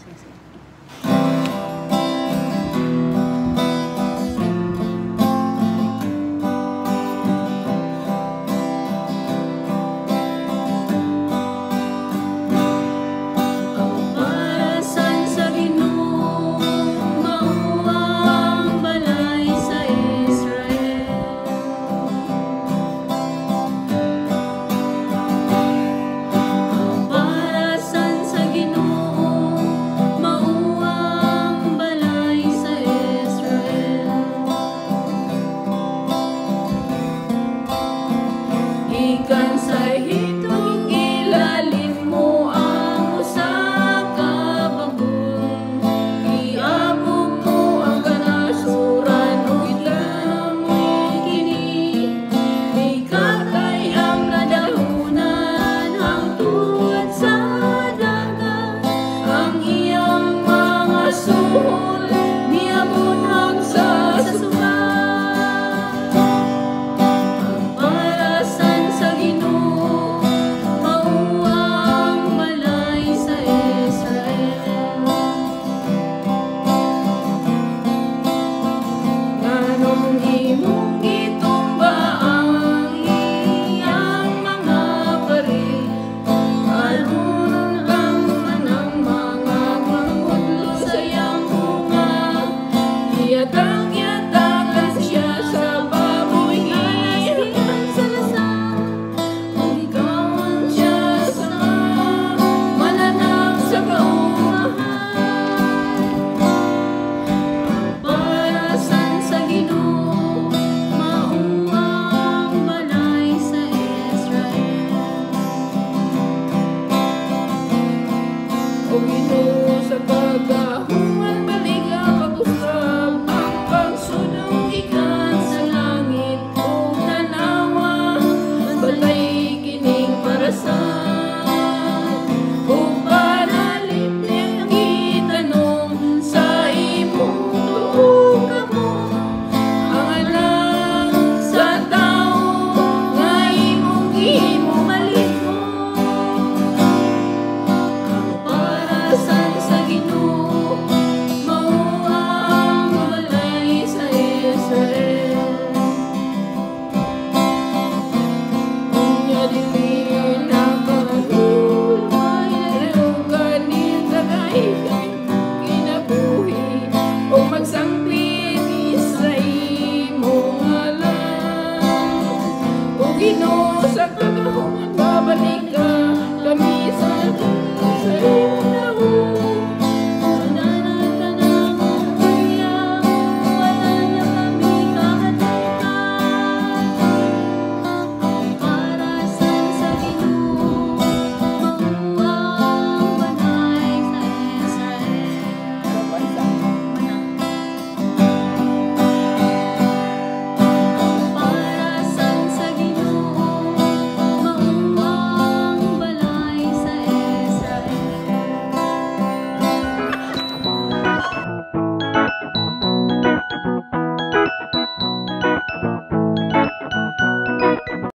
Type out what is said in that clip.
Sige, sige. Ang barasan sa Ginoo mao ang balay sa Israel. Ang barasan sa Ginoo mao ang balay sa Israel. Gikan sa Ehipto gilalin mo ang usa ka bagol. Giabog mo ang kanasuran ug gitamoy kini. Mikakay ang nadahunan hangtod sa dagat. Ang iyang mga suhol miabot hangsa sa suba. Ang barasan sa Ginoo mao ang balay sa Israel. Nganong imong gitumba ang iyang mga pari, Aron ang tanang mga mangudlo sa iyang bunga, Giatag-yatagan siya sa baboy. Gikan sa lasang Ug gikaon siya sa mananap sa kaumahan. Ang barasan sa Ginoo mao ang balay sa Israel. O Ginoo, sa pagkaayo